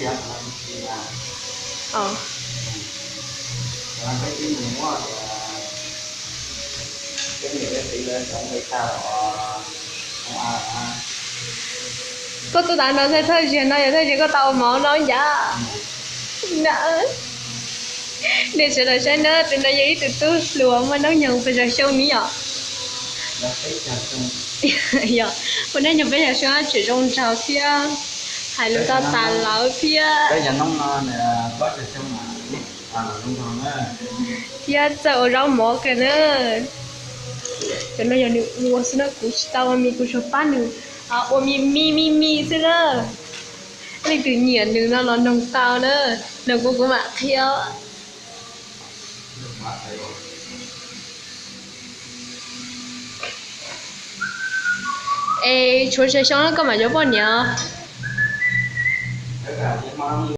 Koj tuaj tas no thawj zaug no yog thawj zaug koj tau ua mov no ncav na. Nej sawv daws saib na, tus no yog ib tug tub hluas muaj hnub nyoog pes tsawg xyoo ne yom? Yog, muaj hnub nyoog pes tsawg xyoo, tseem zoo nraug thiab, hais lus tau tas lawv thiab. Thiab txawj ua zaub mov kawg na. Cov no yog nws ua xwb na, kuv tsis tau ua mis, kuv tsuas pab nws ua mis mis mis mis xwb na. Leej twg nyiam nws no los noog tau na, noog kuv kuv mam qhia. Es tshuav tsawg xyoo koj mam yuav poj niam?